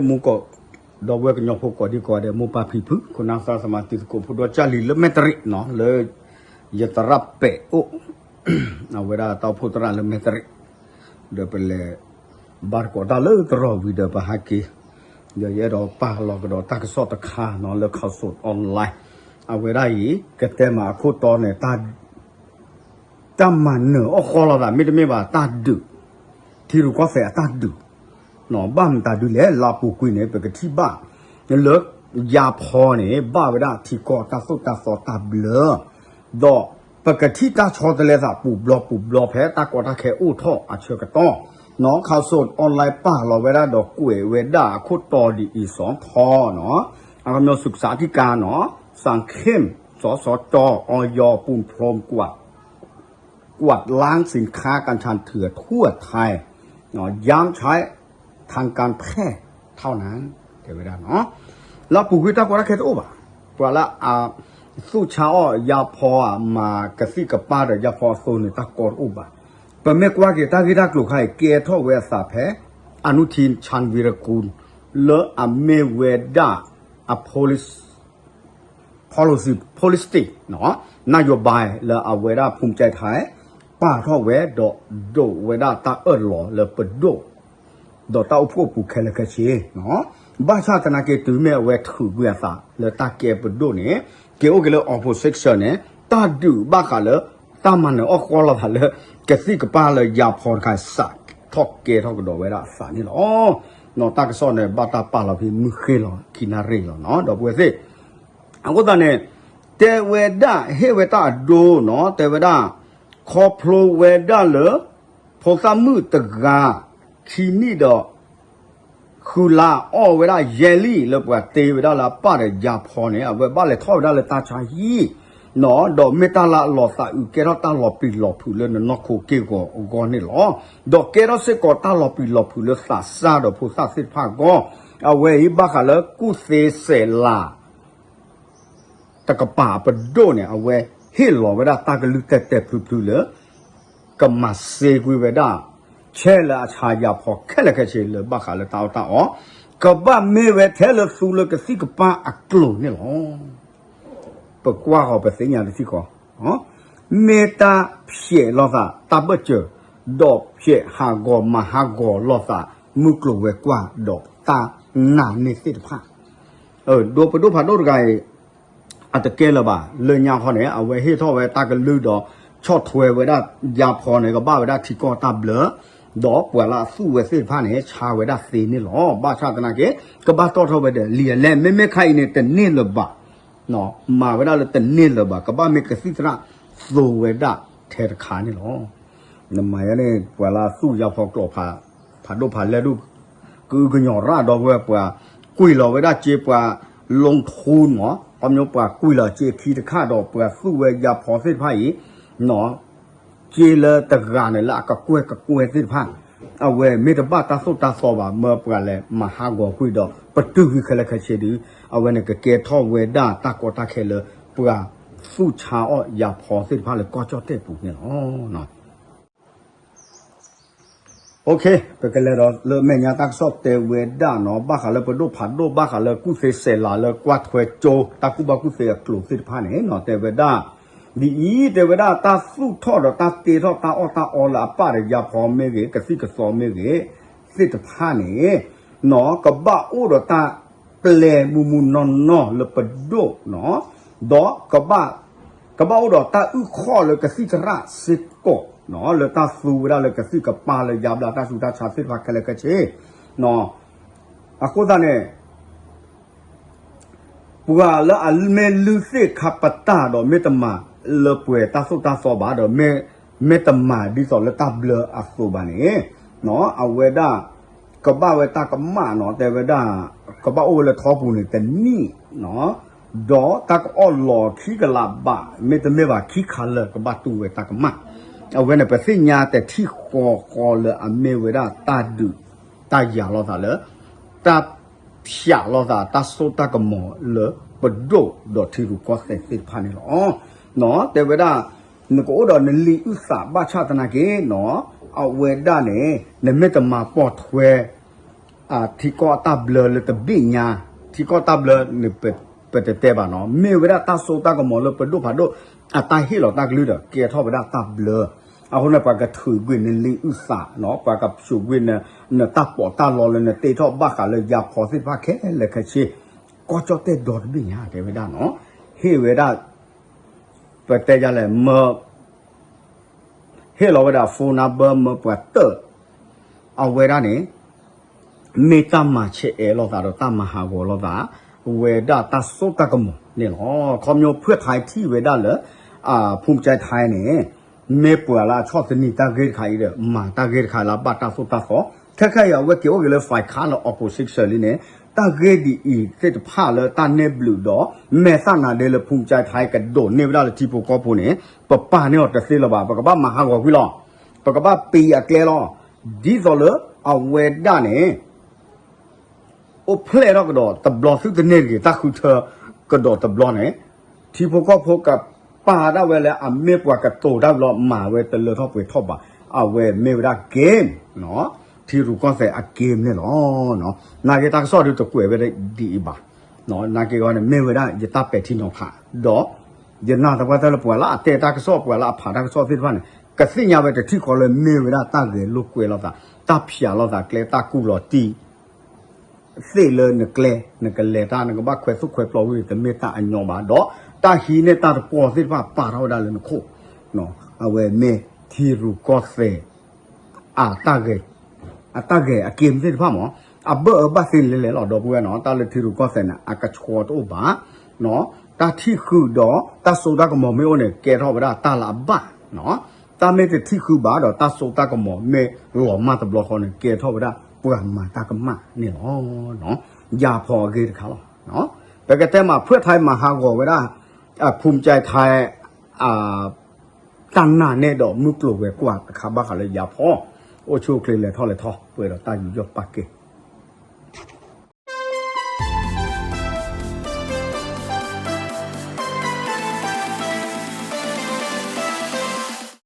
မူကီၢ် ဒီပုၢ်ဝဲၢ်ကညီဖိကိးဒံကိးဂၤဒဲး မိၢ်ပၢ်ဖံဖု ခိၣ်နၢ်သရၣ်သမါတံၤသကိးဖိဒီကၢ်လံၤလၢမဲၣ်တရ့ၣ်နီၤ လၢယသရၣ်ပဲာ်အိၣ် အဝဲဒၣ်တၢ်အိၣ်ဖှိၣ်သရၣ်လၢမဲၣ်တရ့ၣ် ဒီးပလဲၤ ဘါသကိးတၢ်လၢတရီဝံၤဒီးပဟဲက့ၤ ဒီးယအဲၣ်ဒိးပာ်လီၤကဒီးတၢ်ကစီၣ်တခါနီၤ လၢ Khaosod Online အဝဲဒၣ်အံၤ ကတဲမးအခိၣ်တီန့ၣ် တၢ်မၤနၢၤအီၣ်ဃီလိာ်သး မ့တမ့ၢ်ဘၣ်တၢ်ဒုး ထံရူၢ်ကီၢ်သဲးအတၢ်ဒုး ဘၣ်မတၤဒုးလဲၣ် လါပူၤကွံာ်န့ၣ် ပကထံၣ်ဘၣ် လၢယၤဖီန့ၣ် ဘၣ်ဝဲဒၣ်ထံကီၢ်တၢ်သိၣ်တၢ်သီတၢ်ဘျၢ ဒီးပကထံၣ်တၢ်ဆီတလဲသး ပူၤဘျီပူၤဘျီဖဲတၢ်ကီတၢ်ခဲအိၣ်ထီၣ်အဆၢကတီၢ်နီၤ Khaosod Online ပာ်လီၤဝဲဒၣ်ဒီးကွဲးဝဲဒၣ်အခိၣ်တီဒ်အံၤစီၤထီနီၤ အခီပညီ ศึกษาธิการနီၤ สั่งเข้ม สสจ อย ปูนพรม กวาด กวาดล้างสินค้ากัญชาเถื่อนทั่วไทย ย้ำใช้ทางการแพทย์เท่านั้น တဲဝဲဒၣ်နီၤ လၢအပူၤကွံာ်တၢ်ကီတၢ်ခဲတအိၣ်ဘၣ် ပှၤလၢအသူၣ်ဆါအီၣ်ယၤဖီဧါ မၤကသံၣ်ကပၢ်ဒီးယၤဖီအသိးန့ၣ် တၢ်ကီတအိၣ်ဘၣ် ပမ့ၢ်ကွၢ်က့ၤတၢ်ဂ့ၢ်တၢ်ကျိၤခါအံၤ ကဲထီၣ်ဝဲအသးဖဲ อนุทิน ชาญวีรกูล လၢအမ့ၢ်ဝဲဒၣ်အ policy policy policy နီၤ นโยบาย လၢအဝဲဒၣ် ภูมิใจไทย ပာ်ထီၣ်ဝဲဒီးဒိးဝဲဒၣ်တၢ်အၢၣ်လီၤလၢပဒိၣ် ဒီးတၢ်အိၣ်ဖှိၣ်အပူၤခဲလၢာ်ခဲဆ့နီၤ ဘၣ်ဆၣ်သနာ်က့ တုၤမ့ၢ်အဝဲထုးကွံာ်အသးလၢတၢ်ကဲပဒိၣ်န့ၣ် က့ၤအိၣ်က့ၤလၢ opposition န့ၣ် တၢ်ဒုးဘၣ်ဃးလၢ တၢ်မၤနၢၤအီၣ်ဃီလိာ်သးလၢ ကသံၣ်ကပၢ်လၢယၤဖီတခါ စးထီၣ်ကဲထီၣ်ကဒီးဝဲဒၣ်အသးန့ၣ်လီၤ. နီၤ တၢ်ကစီၣ်န့ၣ် ဘၣ်တၢ်ပာ်လီၤဖဲမုၢ်ဃ့ၢ်လီၤခံနၣ်ရံၣ်လီၤနီၤ ဒီပုၢ်ဝဲၢ်သ့ၣ် အဃိသတးန့ၣ် တဲဝဲဒၣ် ဟ့ၣ်ဝဲတၢ်အဒိနီၤ တဲဝဲဒၣ် ခီဖျိဝဲဒၣ်လၢ ဖိသၣ်မုၣ်တဂၤ ခံနံၣ်ဒီး ဃုလါအီၣ်ဝဲဒၣ်ယဲလံ လၢပှၤတ့ဝဲဒၣ်လၢအပၢ်ဒီးယၤဖီန့ၣ် အဝဲဘၣ်လဲၤထီၣ်ဝဲဒၣ်လၢတၢ်ဆါဟံၣ်နီၤ ဒီးမ့ၢ်တၢ်လၢအလီၤသးအုး ကဲထီၣ်တၢ်လီၤပျံၤလီၤဖုးလၢနနီၢ်ခိက့ၢ်ဂီၤအဂီၢ်န့ၣ်လီၤ. ဒီးကဲထီၣ်စ့ၢ်ကီးတၢ်လီၤပျံၤလီၤဖုးလၢသးစၢ်ဒီးဖိသၣ်သ့ၣ်တဖၣ်အဂီၢ် အဝဲအံၤဘၣ်ဃးလၢကူၣ်သ့စဲးလၤ တကပၤပဒိၣ်န့ၣ် အဝဲဟ့ၣ်လီၤဝဲဒၣ်တၢ်ကလုၢ်တဲာ်တဲာ်ဖျုးဖျုးလၢ ကမၤစ့ကွံာ်ဝဲဒၣ် ဆဲးလၢအဆါယၤဖီခဲလၢာ်ခဲဆ့လၢဘၣ်ဃးလၢတၢ်အီၣ်တၢ်အီ ကဘၣ်မ့ၢ်ဝဲထဲလၢသူလၢကသံၣ်ကပၢ်အကျိၤန့ၣ်လီၤ. ပကွၢ်ဃီၤပသ့ၣ်ညါတထံၣ်ဃီ မ့ၢ်တၢ်ဖျဲးလိာ်သးတၢ်ဘၢၣ်စၢၤ ဒီးဖျဲးဟးဂီၤမၤဟးဂီၤလိာ်သး မုၢ်ကျိၤဝဲၤကွာ်ဒီးတၢ်နာ်န့ၢ်သ့ၣ်တဖၣ် ဒိပဒိၣ်ဖးဒိၣ်တဂၤအံၤ အတကဲလၢၤဘၣ် လၢညါခီန့ၣ် အဝဲဟ့ၣ်ထီၣ်ဝဲတၢ်ကလုၢ်ဒီး ဆီၣ်ထွဲဝဲဒၣ်ယၤဖီန့ၣ် ကဘၣ်ဝဲဒၣ်ထံကီၢ်တၢ်ဘျၢ ဒီးပှၤလၢအသူၣ်ဝဲသ့ၣ်တဖၣ်န့ၣ် ဆါဝဲဒၣ်သ့န့ၣ်လီၤ. ဘၣ်ဆၣ်သနာ်က့ ကဘၣ်တီၣ်ထီၣ်ဝဲဒီးလံာ်အလဲၢ် မ့မ့ၢ်ခါအံၤန့ၣ် တန့ၢ်လၢၤဘၣ် မၤဝဲဒၣ်လၢတန့ၢ်လၢၤဘၣ် ကဘၣ်မ့ၢ်ကသံၣ်သရၣ်သိဝဲဒၣ်ထဲတခါန့ၣ်လီၤ. နမၤယါန့ၣ် ပှၤလၢသူၣ်ယၤဖီကျိာ်ဖး ဖးဒိၣ်ဖးလဲၢ်ဒိၣ် ကအုကညီၤရၣ်ဒီပုၢ်ဝဲၢ် ပှၤကွံာ်လီၤဝဲဒၣ်စ့ပှၤ လီထူနီၤ ခီပညီပှၤကွံာ်လီၤစ့ခံတခါဒီး ပှၤသူၣ်ဝဲယၤဖီသ့ၣ်တဖၣ်အံၤ စ့လၢတဂၤန့ၣ်လၢအကကွဲၢ်ကကွဲၢ်သ့ၣ်တဖၣ် အဝဲမ့ၢ်တဘၣ်တၢ်သိၣ်တၢ်သီဘၣ် မၢပှၤလဲၤမၤဟးဂီၤကွံာ်ဒီး ပတုာ်ကွံာ်ခဲလၢာ်ခဲဆ့ဒီး အဝဲန့ၣ်ကကဲထီၣ်ဝဲဒၣ်တၢ်ကီတၢ်ခဲလၢ ပှၤသူၣ်ဆါအီၣ်ယၤဖီသ့ၣ်တဖၣ်လၢကီၢ်ကၠီၣ်တဲၣ်ပူၤန့ၣ်လီၤ. ပကလဲၤဒီးလၢမဲာ်ညါတၢ်ကစီၣ်တဲဝဲဒၣ်နီၤ ဘၣ်ဃးလၢပဒိၣ်ဖးဒိၣ် ဘၣ်ဃးလၢကူၣ်သ့စဲးလၤလၢကွၢ်ထွဲကၠိ တၢ်ကူၣ်ဘၣ်ကူၣ်သ့အကျိၤသ့ၣ်တဖၣ်န့ၣ်နီၤ တဲဝဲဒၣ် ဒ်အံၤ တဲဝဲဒၣ်တၢ်သူၣ်ထီၣ်ဒီးတၢ်တ့ထီၣ်တၢ်အီၣ်တၢ်အီလၢအပၢ်ဒီးယၤဖီမ့ၢ်ဂ့ၤ ကသံၣ်ကသီမ့ၢ်ဂ့ၤ သ့ၣ်တဖၣ်န့ၣ်နီၤ ကဘၣ်အိၣ်ဒီးတၢ် ပျဲမုၢ်မုၢ်နီၢ်နီၢ်လၢပဒိၣ်နီၤ ဒီးကဘၣ် ကဘၣ်အိၣ်ဒီးတၢ်အုၣ်ခီၣ်လၢကသံၣ်သရၣ်စ့ၢ်ကီးနီၤ လၢတၢ်သူဝဲဒၣ်လၢကသံၣ်ကပၢ်လၢယါဘျါတၢ်ဆူးတၢ်ဆါသ့ၣ်တဖၣ်ခဲလၢာ်ခဲဆ့နီၤ အဃိသတးန့ၣ် ပှၤလၢအမ့ၢ်လုၢ်သ့ၣ်ခါပတာ်ဒီးမ့ၢ်တမၤလၢပှဲၤတၢ်သိၣ်တၢ်သီဘၣ်ဒီး မ့ၢ်တမၤဒ်သိးလၢတၢ်ဘျၢအသိးဘၣ်န့ၣ် အဝဲဒၣ် ကဘၣ်ဝဲတၢ်ကမၣ်နီၤ တဲဝဲဒၣ် ကဘၣ်အိၣ်ဝဲလၢထီပူၤန့ၣ်တနံၣ်နီၤ ဒီးတၢ်ကအီၣ်လီၤခံကလးဘး မ့တမ့ၢ်ဘၣ်ခံခါလၢာ် ကဘၣ်တူၢ်ဝဲတၢ်ကမၣ် အဝဲန့ၣ် ပသ့ၣ်ညါတထံၣ်ဃီဃီလၢအမ့ၢ်ဝဲဒၣ်တၢ်ဒုး တၢ်ယၤလိာ်သးလၢ တၢ်ဖျးလိာ်သး တၢ်စိတၢ်ကမီၤလၢပဒိၣ်ဒီးထံရူၢ်ကီၢ်သဲးသ့ၣ်တဖၣ်န့ၣ်လီၤ. တဲဝဲဒၣ် နကအိၣ်ဒီးနလံာ်အုၣ်သးဘၣ်ဆၣ်သနာ်က့နီၤ အဝဲဒၣ်န့ၣ် နမ့ၢ်တမၤပိာ်ထွဲ ထံကီၢ်အတၢ်ဘျၢလၢတဘ့ၣ်ညါ, ထံကီၢ်တၢ်ဘျၢန့ၣ် ပတတဲဘၣ်နီၤ, မ့ၢ်ဝဲဒၣ်တၢ်စိတၢ်ကမီၤလၢပဒိၣ်ဖးဒိၣ် အတၢ်ဟ့ၣ်လီၤတၢ်ကလုၢ်ဒီး ကဲထီၣ်ဝဲဒၣ်တၢ်ဘျၢ. အဃိန့ၣ် ပှၤကထုးကွံာ်နလံာ်အုၣ်သးနီၤ, ပှၤကဖျိးကွံာ်နတၢ်ပီးတၢ်လီလၢနတ့ထီၣ်ဘၣ်ဃးလၢယၤဖီသ့ၣ်တဖၣ်ခဲလၢာ်ခဲဆ့, ကီၢ်ကၠီၣ်တဲၣ်ဒီတဘ့ၣ်ညါတဲဝဲဒၣ်နီၤ, ဟ့ၣ်ဝဲဒၣ် ပတဲယလဲၣ် မၢ ဟ့ၣ်လီၤဝဲဒၣ် phone number မၢပှၤတၢၢ်, အဝဲဒၣ်န့ၣ် မ့ၢ်တၢ်မၤဆဲးအဲးလိာ်သးဒီးတၢ်မၤဟးဂီၤလိာ်သး ဝဲဒၣ်တၢ်စိတၢ်ကမီၤန့ၣ်လီၤ. ခီဖျိဖုၣ်ထါထံၣ်ဝဲဒၣ်လၢ ဖူမကၠဲးထါန့ၣ် မ့ၢ်ပှၤလၢအဆီၣ်သနံးတၢ်ဂ့ၢ်တခါအံၤဒီး မၤတၢ်ဂ့ၢ်တခါလၢအဘၣ်တၢ်သိၣ်တၢ်သီ, ခဲခဲအံၤအဝဲက့ၤအိၣ်က့ၤလၢ five ခါလၢ opposition လံန့ၣ်, တၢ်ဂ့ၢ်ဒ်အံၤသ့ၣ်တဖၣ်လၢတၢ်နဲၣ်ဘျုးဒီး မဲာ်သၣ်နၤဒ့လၢဖူမကၠဲးထါကဒိးန့ၢ်ဝဲဒၣ်လၢထံဖိကီၢ်ဖိန့ၣ် ပပာ်န့ၢ်အီၤတသ့လၢၤဘၣ်, ပကဘၣ်မၤဟးဂီၤကွံာ်လီၤ. ပကဘၣ်ပံၤအကျဲလီၤ. ဒ်သိးလၢအဝဲဒၣ်န့ၣ် အိၣ်ဖျဲၣ်ထီၣ်ကဒီးတဘျီ သုတန့ၢ်တဂ့ၤ တၢ်ဃုထၢကဒီးတဘျီန့ၣ်, ထံဖိကီၢ်ဖိကပာ်ဒၣ်ဝဲလၢအမ့ၢ်ပှၤကတိၤတၢ်ဘျီ မၤဝဲတလၢထီၣ်ပှဲၤထီၣ်ဘၣ်. အဝဲမ့ၢ်ဝဲဒၣ် game ထံရူၢ်ကီၢ်သဲးအ game န့ၣ်လီၤ. နာ်က့တၢ်ကစီၣ်ဒုးတကွဲးဝဲဒၣ်ဒ်အံၤဘၣ်. နာ်က့ဂီၢ်န့ၣ် မ့ၢ်ဝဲဒၣ်ယတၢ်ပဲာ်ထံနီၤဖး ဒီး ယနာ်သပှၢ်တၢၢ်လၢပှၤလၢအတဲတၢ်ကစီၣ် ပှၤလၢအဖးတၢ်ကစီၣ်သ့ၣ်တဖၣ်န့ၣ် ကသ့ၣ်ညါဝဲတထံၣ်ဃီလၢမ့ၢ်ဝဲဒၣ်တၢ်ဂဲၤလိာ်ကွဲလိာ်သး တၢ်ဖျးလိာ်သးကျဲ တၢ်ကူၣ်လီၤတံၢ် သ့ၣ်လၢနကျဲ နကလဲၤတၢ် နကဘၣ်ခွဲးသူၣ်ခွဲးပျီဝံၤ တမ့ၢ်တၢ်အညီဘၣ် ဒီးတၢ်ဟံးန့ၢ်တၢ်တပှီၢ်သ့ၣ်တဖၣ်ပာ်ထီၣ်ဝဲဒၣ်လၢနခိၣ်, အဝဲမ့ၢ်ထံရူၢ်ကီၢ်သဲး အတၢ်ဂဲၤ အတၢ်ဂဲၤအ game သ့ၣ်တဖၣ်မး အဘၢၣ်အၢဘၣ်သ့န့ၣ်လဲၣ်လဲၣ်လီၤ ဒီပုၢ်ဝဲၢ်နီၤ တၢ်လၢထံရူၢ်ကီၢ်သဲးန့ၣ် အကဆှီတအိၣ်ဘၣ် တၢ်ထံၣ်ဃုာ်ဒီးတၢ်စိတၢ်ကမီၤမ့ၢ်အိၣ်န့ၣ် ကဲထီၣ်ဝဲဒၣ်တၢ်လၢအဘၣ်, တၢ်မ့ၢ်တထံၣ်ဃုာ်ဘၣ်ဒီးတၢ်စိတၢ်ကမီၤမ့ၢ်လီၤမၢ်တဘျီဃီန့ၣ် ကဲထီၣ်ဝဲဒၣ်ပှၤမၤတၢ်ကမၣ်န့ၣ်လီၤ. ယၤဖီအဂ့ၢ်တခါလီၤ. ပကတဲမး ဖုၣ်ထါမၤဟးဂီၤဝဲဒၣ် ဖူမကၠဲးထါ တၢ်နာ်န့ၣ်ဒီးမုၢ်ကျိၤဝဲၤကွာ်တခါဘၣ်ဃးလၢယၤဖီ အိၣ်ဆူၣ်အိၣ်ချ့လဲၤထီၣ်လဲၤထီ ပှဲၤဒီးတၢ်ယူးယီၣ်ပာ်ကဲ